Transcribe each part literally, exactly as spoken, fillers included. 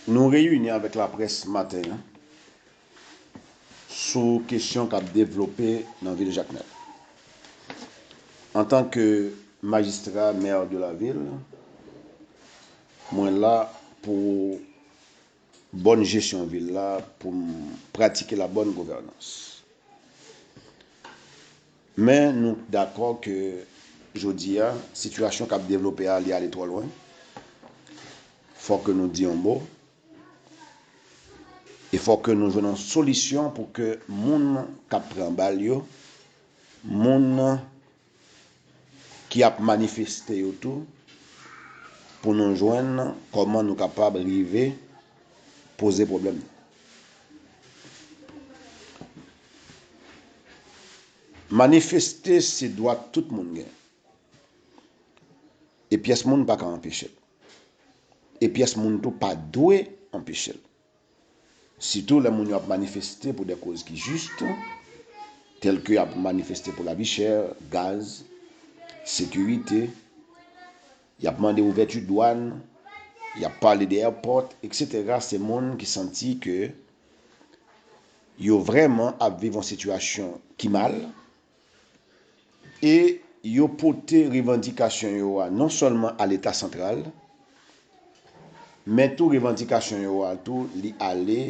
Nou reyini avèk laprès maten an sou kesyon k ap devlope nan vil Jakmèl. Antanke majistra, maire de la ville, mwen la pou bòn jesyon vil la, pou m pratike la bonne gouvernance. Men nou dakò ke jodi a, sitiyasyon k ap devlope a, li ale twò lwen. Fòk nou di yon mo. E fòk nou jwenn yon solisyon pou ke moun k ap pran bal yo, moun ki ap manifeste yo tou, pou nou jwenn kòman nou kapab rive poze pwoblèm nan. Manifeste se dwa tout moun gen. E pyès moun pa ka anpeche l. E pyès moun tou pa dwe anpeche l. Sitou lè moun yo ap manifeste pou de koz ki jis, tèl ke y ap manifeste pou lavi chè, gaz, sekirite, y ap mande ouvèti dwàn, y ap pale de airport, et cetera. Se moun ki santi ke yo vrèman ap viv yon sitiyasyon ki mal, e yo pote revandikasyon yo a non sèlman a Leta santral, men tou revandikasyon yo a tou li ale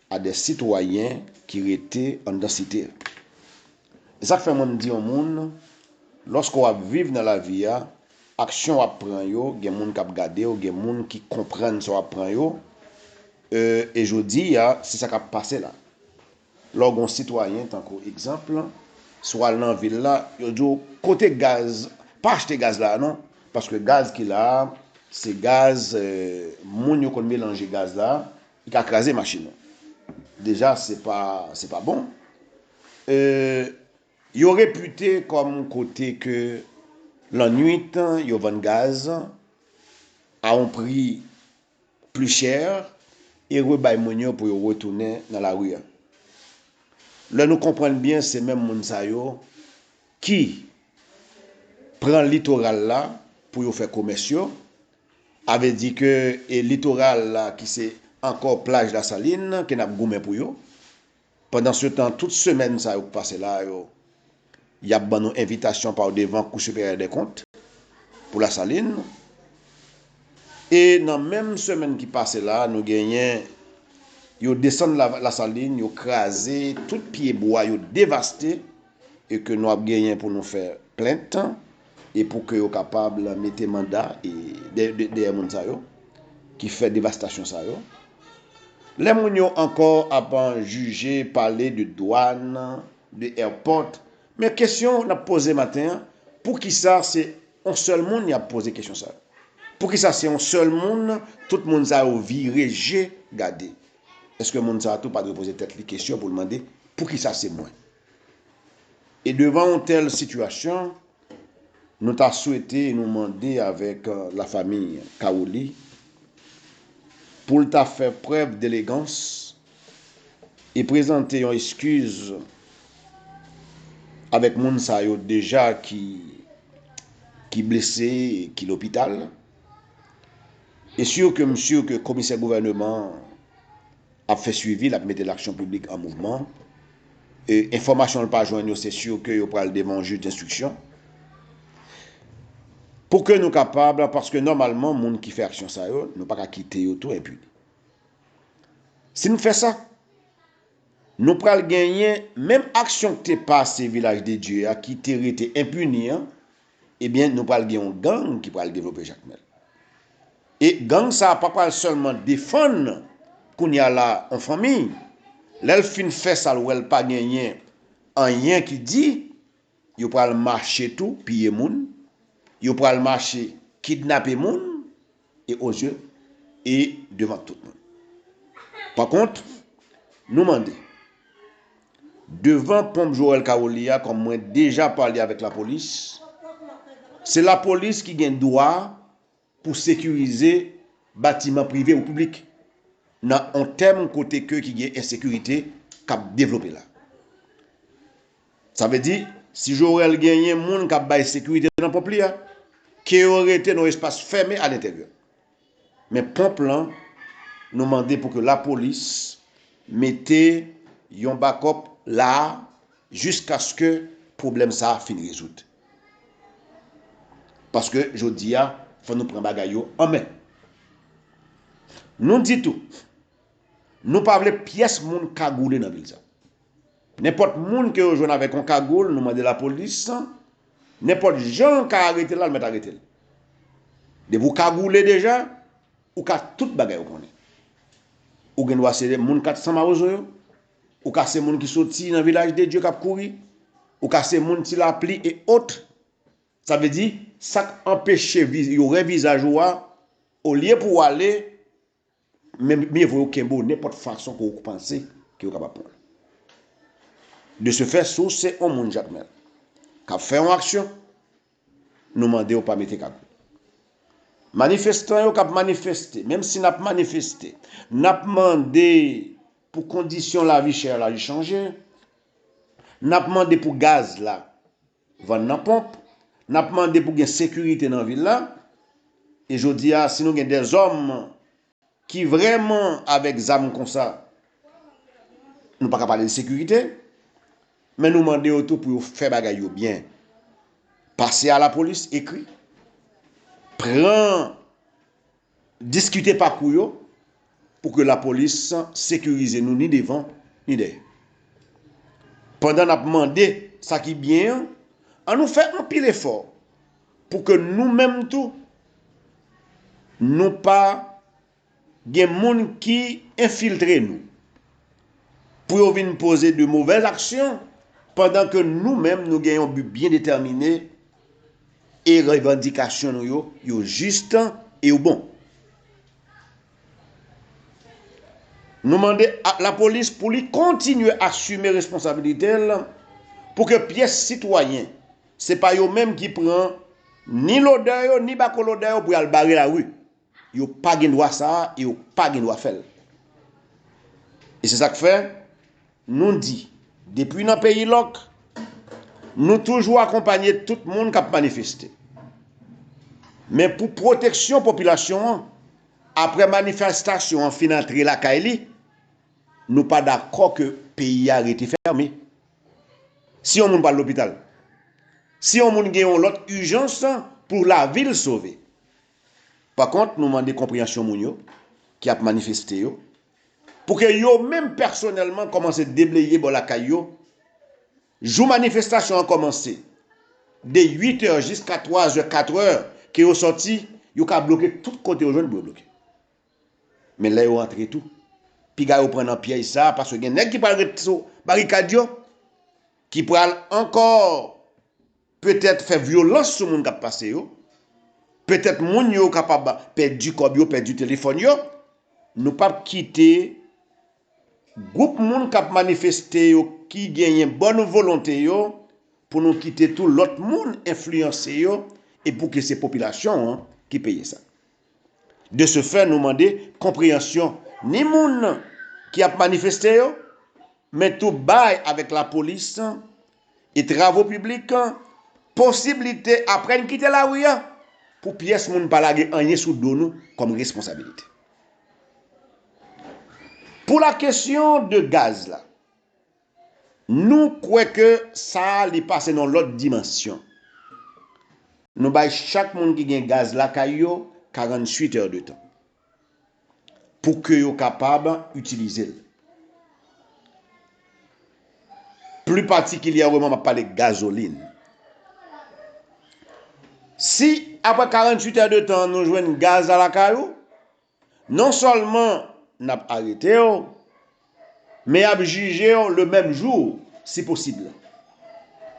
a de sitwayen ki rete anndan site. E sa k fè mwen m di yon moun, lòske w ap viv nan lavi a, aksyon w ap pran yo, gen moun k ap gade w, gen moun ki konprann sa w ap pran yo, e, e jodi a, se sa k ap pase la. Lè w gen yon sitwayen, tankou egzanp, si w al nan vil la, yo di w, kote gaz, pa achte gaz la a non, paske gaz ki la a, se gaz, eh, moun yo konn melanje gaz la a, li ka kraze machin ou. Deja, se pa, se pa bon. Eh, yo repite kòm kote ke lannwit, yo vann gaz a yon pri pli chè e rebay moun yo pou yo retounen nan lari a. Lè nou konprann byen, se menm moun sa yo ki pran litoral la pou yo fè komès yo. A vle di ke e litoral la ki se ankò plaj Lasalin ke n ap goumen pou yo. Pandansetan, tout semèn sa yo k pase la yo, y ap ban nou envitasyon pa devan Kou Siperyè dè Kont pou Lasalin. E nan menm semèn ki pase la, nou genyen, yo desann la, Lasalin, yo kraze tout pye bwa, yo devaste, e ke nou ap genyen pou nou fè plent, e pou ke yo kapab mete manda e dè-, dè-, dèyè moun sa yo, ki fè devastasyon sa yo. Lè moun yo ankò ap jije, pale de dwàn, de airport, men kesyon n ap poze maten an, poukisa se yon sèl moun y ap poze kesyon sa yo? Poukisa se yon sèl moun, tout moun sa yo vire je gade? Èske moun sa a tou pa dwe poze tèt li kesyon pou l mande, poukisa se mwen? E devan yon tèl sitiyasyon, nou ta swete e nou mande avèk, eh, lafanmi Caroli pou l ta fè prèv delegans e prezante yon eskiz avèk moun sa yo deja ki, ki blese, ki lopital. E si ke m si ke komisè gouvèneman ap fè swivi, l ap mete laksyon piblik an mouvman. E enfòmasyon l pa jwenn yo, se si ke yo pral devan yon jij denstriksyon. Pou ke nou kapab, paske nòmalman, moun ki fè aksyon sa yo, nou pa ka kite yo tou enpini. Si n fè sa, nou pral genyen menm aksyon k te pase Vilaj de Dye a, ki te rete enpini an, ebyen, nou pral gen yon gang ki pral devlope Jakmèl. E gang sa a pa pral sèlman defann kounye a la yon fanmi. Lè l fin fè sa, l wè l pa genyen anyen ki di, yo pral mache tou piye moun, yo pral mache kidnape moun, e ozye, e devan tout moun. Pa kont, nou mande, devan ponp Joel Caroli a, kòm mwen deja pale avèk lapolis, se lapolis ki gen dwa pou sekirize batiman prive ou piblik nan yon tèm kote ke ki gen ensekirite k ap devlope la. Sa vle di, si Joel genyen moun k ap bay sekirite nan ponp li a, ke yo rete nan yon espas fèmen alenteryè. Men ponp lan, nou mande pou ke lapolis mete yon bakòp la a jiskaske pwoblèm sa a fin rezoud. Paske jodi a, fò nou pran bagay yo an men. Nou di tou, nou pa vle pyès moun kagoule nan vil sa. Nenpòt moun ke yo jwenn avèk yon kagoul, nou mande lapolis, nenpòt jan l ka arete l la, l mèt arete l. Depi w kagoule deja, ou ka tout bagay ou konnen. Ou gen dwa se moun kat san mawozo yo, ou ka se moun ki soti nan vilaj de Dye k ap kouri, ou ka se moun ti lapli e ot. Sa vle di, sa k anpeche vi- yo wè vizaj ou a, olye pou w ale, men mye vo yo kenbe w nenpòt fason ke w panse ke yo kapab pran w. De ce fait, si w se yon moun, Jakmèl, k ap fè yon aksyon, nou mande w pa mete kagoul. Manifestan yo k ap manifeste, menm si n ap manifeste, n ap mande pou kondisyon lavi chè la chanje, n ap mande pou gaz la vann nan ponp, n ap mande pou gen sekirite nan vil la. E jodi a, si nou gen dèzòm ki vrèman avèk zam konsa, nou pa ka pale de sekirite, men nou mande yo tou pou yo fè bagay yo byen. Pase a lapolis, ekri, pran, diskite pakou yo pou ke lapolis sekirize nou ni devan ni dèyè. Pandan n ap mande sa ki byen an, an nou fè anpil efò pou ke nou menm tou, nou pa gen moun ki enfiltre nou pou yo vin poze de movèz aksyon, pandan ke nou menm nou gen yon bi byen detèmine e revandikasyon nou yo, yo jis e yo bon. Nou mande a- lapolis pou li kontinye asime responsabilite l pou ke pyès sitwayen, se pa yo menm ki pran ni lodè yo, ni bako lodè yo pou y al bare lari. Yo pa gen dwa sa a e yo pa gen dwa fè l. E se sa k fè, nou di, depi nan peyi lòk, nou toujou akonpanye tout moun k ap manifeste. Men pou pwoteksyon popilasyon an, apre manifestasyon an fin antre lakay li, nou pa dakò ke peyi a rete fèmen. Si yon moun pral lopital, si yon moun gen yon lòt ijans pou lavi l sove. Pa kont, nou mande konpreyansyon moun yo ki ap manifeste yo, pou ke yo menm pèsonèlman kòmanse debleye bò lakay yo. Jou manifestasyon an kòmanse, de uit è jiska twa è, kat è, ke yo sòti, yo ka bloke tout kote yo jwenn pou yo bloke. Men lè yo antre tou, piga yo pran nan pyèj sa a, paske gen nèg ki pral ret sou barikad yo, ki pral ankò petèt fè vyolans sou moun k ap pase yo, petèt moun yo kapab pèdi kòb yo, pèdi telefòn yo. Nou p ap kite gwoup moun k ap manifeste yo, ki genyen bòn volonte yo, pou nou kite tou lòt moun enfliyanse yo, e pou ke se popilasyon an ki peye sa. De ce fait, nou mande konpreyansyon ni moun ki ap manifeste yo, men tou bay avèk lapolis e travo piblik posiblite, apre n kite lari a, pou pyès moun pa lage anyen sou do nou kòm responsabilite. Pou la kesyon de gaz la, nou kwè ke sa a li pase nan lòt dimansyon. Nou bay chak moun ki gen gaz lakay yo karanntuit è de tan pou ke yo kapab itilize l. Pli patikilyèman, m ap pale gazolin. Si apre karanntuit è de tan nou jwenn gaz la lakay ou, non sèlman n ap arete w, men y ap jije w le menm jou, si posib.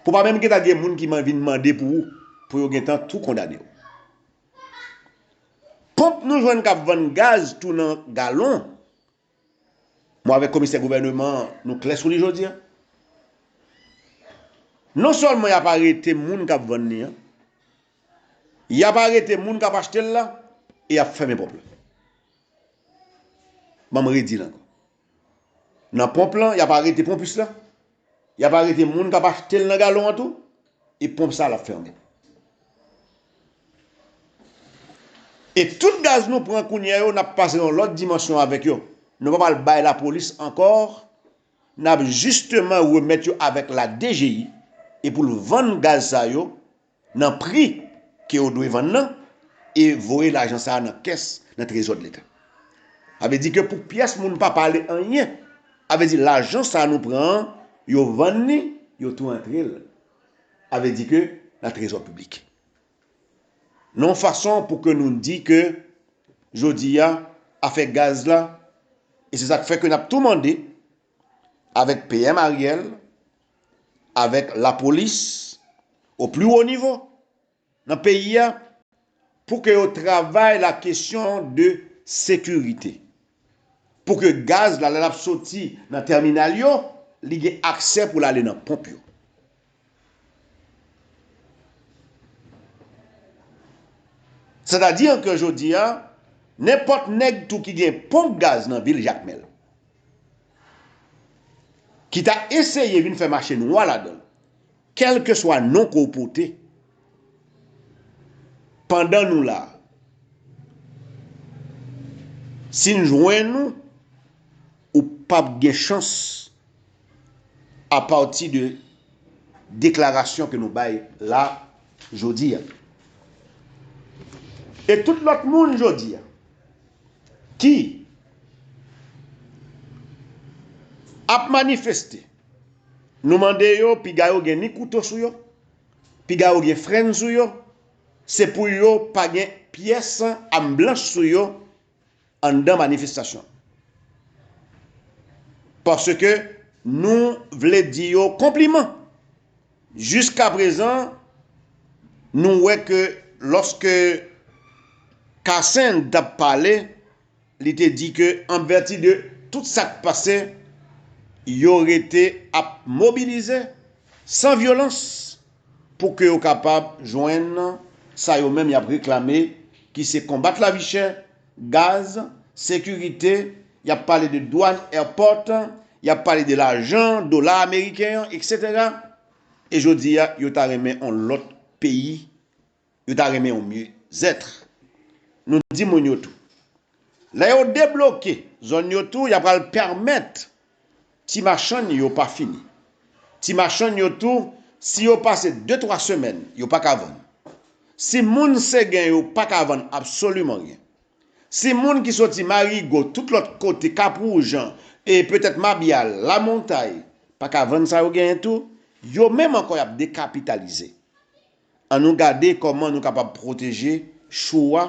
Pou pa menm gentan gen moun ki man- vin mande pou ou, pou yo gentan tou kondane w. Ponp nou jwenn k ap vann gaz tou nan galon. Mwen avèk komisè gouvèneman an, nou klè sou li jodi a. Non sèlman y ap arete moun k ap vann li an, y ap arete moun k ap achte l la, e y ap fèmen ponp la. Ban m redi l ankò. Nan ponp lan, y ap arete ponpis la, y ap arete moun k ap achte l nan galon an tou, e ponp sa a l ap fèmen. E tout gaz nou pran kounye a yo, n ap pase yon lòt dimansyon avèk yo. Nou pa pral bay lapolis ankò, n ap jisteman remèt yo avèk la D G I e pou l vann gaz sa yo nan pri ke yo dwe vann nan e voye lajan sa a nan kès, nan trezò de Leta. Sa vle di ke pou pyès moun pa pale anyen. Sa vle di lajan sa a nou pran an, yo vann li, yo tou antre l. Sa vle di ke nan trezò piblik. Nan yon fason pou ke nou di ke jodi a, afè gaz la, e se sa k fè ke n ap tou mande avèk P M Ariel, avèk lapolis, o pli wo nivo nan peyi a, pou ke yo travay la kesyon de sekirite. Pou ke gaz la, lè l ap soti nan tèminal yo, li gen aksè pou l ale nan ponp yo. Sètadi ke jodi a, nenpòt nèg tou ki gen ponp gaz nan vil Jakmèl, ki ta eseye vin fè mache nwa ladan l, kèlkeswa non ke w pote, pandan nou la, si n jwenn ou, ou p ap gen chans apati de deklarasyon ke nou bay la jodi a. E tout lòt moun jodi a ki ap manifeste, nou mande yo, piga yo gen ni kouto sou yo, piga yo gen frenn sou yo, se pou yo pa gen pyès am blanch sou yo anndan manifestasyon. Paske nou vle di yo konpliman. Jiskaprezan, nou wè ke lòske Cassens t ap pale, li te di ke an vèti de tout sa k pase, yo rete ap mobilize san vyolans pou ke yo kapab jwenn sa yo menm y ap reklame, ki se konbat lavi chè, gaz, sekirite, y ap pale de dwàn, airport, y ap pale de lajan, dola ameriken an, etsetera. E jodi a, yo ta renmen yon lòt peyi, yo ta renmen yon mieux-être. Nou di moun yo tou, lè yo debloke zòn yo tou, y ap pral pèmèt ti machann yo pa fini. Ti machann yo tou, si yo pase de twa semèn, yo pa ka vann. Si moun Segen yo pa ka vann absoliman ryen. Si moun ki soti Marigo, tout lòt kote, Cap Rouge, e petèt Mabyal, Lamontay, pa ka vann sa yo genyen tou, yo menm ankò y ap dekapitalize. An nou gade kòman nou kapab pwoteje chou a,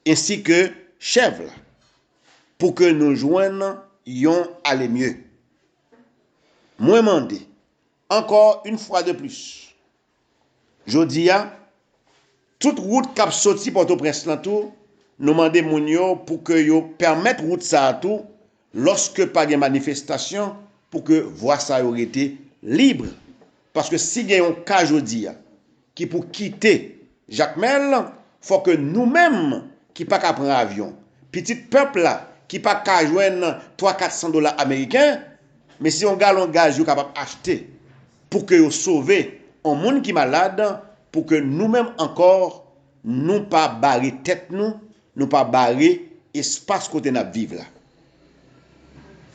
ensi ke chèv la, pou ke nou jwenn yon ale mye. Mwen mande, ankò yon fwa de plis, jodi a, tout wout k ap soti Pòtoprens lan tou, nou mande moun yo pou ke yo pèmèt wout sa a tou, lòske pa gen manifestasyon, pou ke vwa sa yo rete lib. Paske si gen yon ka jodi a, ki pou kite Jakmèl, fò ke nou menm ki pa ka pran avyon, pitit pèp la ki pa ka jwenn twa kat san dola ameriken, men se yon galon gaz yo kapab achte pou ke yo sove yon moun ki malad, pou ke nou menm ankò, nou pa bare tèt nou, nou pa bare espas kote n ap viv la.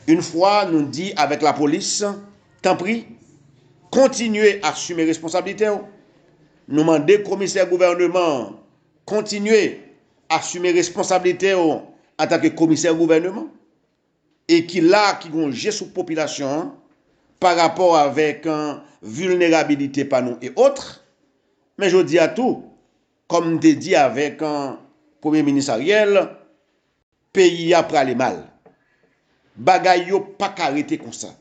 Yon fwa nou di avèk lapolis, tanpri, kontinye asime responsablite w. Nou mande komisè gouvèneman an kontinye asime responsablite w antanke komisè gouvèneman e ki la, ki gon je sou popilasyon an pa rapò avèk, eh, vilnerabilite pa nou e otre. Men jodi a tou, kòm m te di avèk, eh, Premye Minis Ariel, peyi a prale mal. Bagay yo pa ka rete konsa.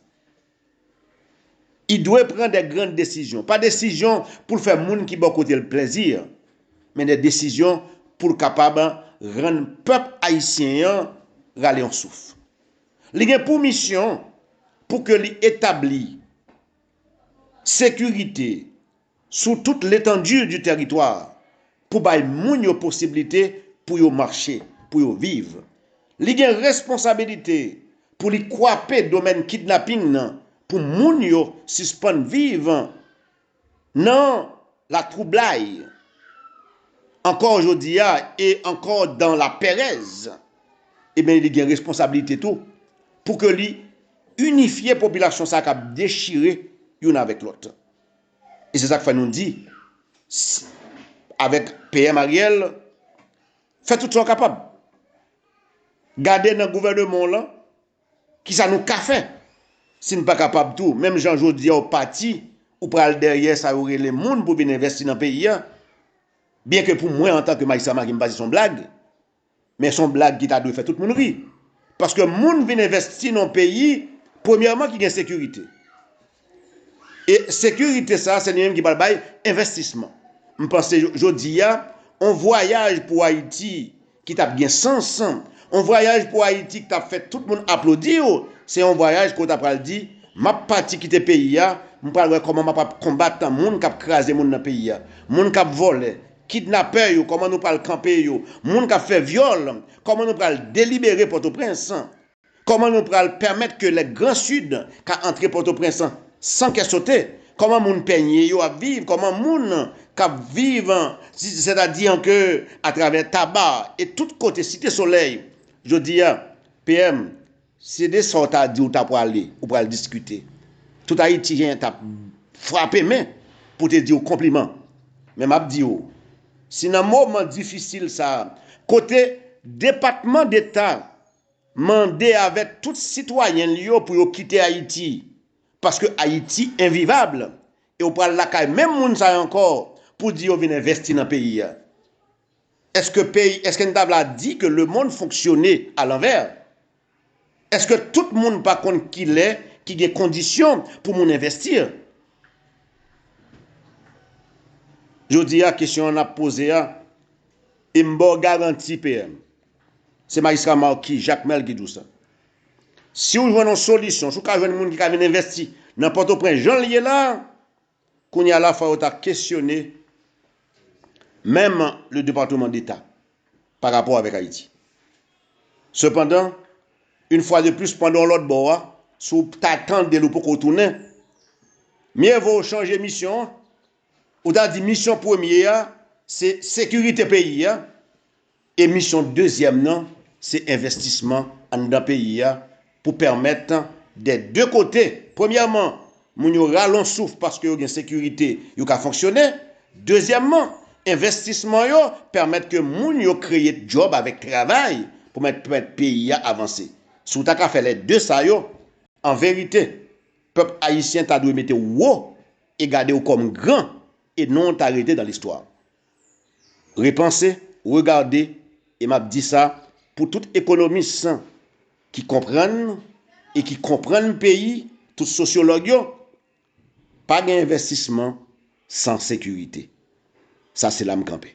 Li dwe pran de grann desizyon. Pa desizyon pou l fè moun ki bò kote l plèzi, men de desizyon pou l kapab rann pèp ayisyen an rale yon souf. Li gen pou misyon pou ke li etabli sekirite sou tout letandi di tèritwa pou bay moun yo posiblite pou yo mache, pou yo viv. Li gen responsabilite pou li kwape domèn kidnaping nan pou moun yo sispann viv nan latwoublay. ankò jodi a e ankò dans la pèrèz, ebyen, li gen responsablite tou pou ke li inifye popilasyon sa k ap dechire youn avèk lòt. E se sa k fè nou di, s- avèk P M Ariel, fè tout sa w kapab. Gade nan gouvènman w lan, kisa nou ka fè? Si n pa kapab tou, menm jan jodi a w pati, ou pral dèyè sa yo rele moun pou vin envesti nan peyi a. Byenke pou mwen, antanke majistra Maki, m panse se yon blag, men se yon blag ki ta dwe fè tout moun ri. Paske moun vin envesti nan yon peyi, premyèman, ki gen sekirite. E sekirite sa, se li menm ki pral bay envestisman. M panse jodi a, yon vwayaj pou Ayiti ki t ap gen sans, yon vwayaj pou Ayiti ki t ap fè tout moun aplodi w, se yon vwayaj kote w ta pral di, m ap pati kite peyi a, m pral wè kòman m ap konbat moun k ap kraze moun nan peyi a, moun k ap vòlè, kidnapè yo, kòman nou pral kanpe yo, moun k ap fè vyòl, kòman nou pral delibere Pòtoprens. Kòman nou pral pèmèt ke lè Gran Sid ka antre Pòtoprens san kè sote? Kòman moun Pènye yo ap viv? Kòman moun k ap viv, sètadi ke atravè Taba e tout kote Site Solèy? Jodi a, P M, se de sa w ta di w ta prale, ou pral diskite. Tout Ayityen t ap frape men pou te di w konpliman. Men m ap di w, si nan moman difisil sa a, kote Depatman Deta mande avèk tout sitwayen l yo pou yo kite Ayiti, paske Ayiti envivab, e w pral lakay menm moun sa yo ankò pou di yo vin envesti nan peyi a. Èske peyi, èske n ta vle di ke lemonn fonksyone alanvè? Èske tout moun pa konn kilè ki gen kondisyon pou moun envesti? Jodi a, kesyon an ap poze a, e m ba w garanti, P M, se majistra Marquis Jacmel ki di w sa. Si w jwenn yon solisyon, si w ka jwenn moun ki ka vin envesti nan Pòtoprens jan l ye la, kounye a la fò yo ta kesyone menm le Departement d'État pa rapò avèk Ayiti. Sepandan, yon fwa de plis, pandan w lòt bò a, si w ta tande l ou poko tounen, mye vo w chanje misyon an, ou ta di misyon premye a, se sekirite peyi a, e misyon dezyèm nan, se envestisman anndan peyi a pou pèmèt dè de kote, premyèman, moun yo rale yon souf paske yo gen sekirite, yo ka fonksyone. Dezyèmman, envestisman yo pèmèt ke moun yo kreye djòb avèk travay pou mèt, pèmèt peyi a avanse. Si w ta ka fè lè de sa yo, an verite, pèp ayisyen ta dwe mete w wo e gade w kòm gran, e non w ta rete dan listwa. Repanse, regade, e m ap di sa pou tout ekonomis ki konprann e ki konprann peyi, tout sosyològ yo, pa gen envestisman san sekirite. Sa se la m kanpe.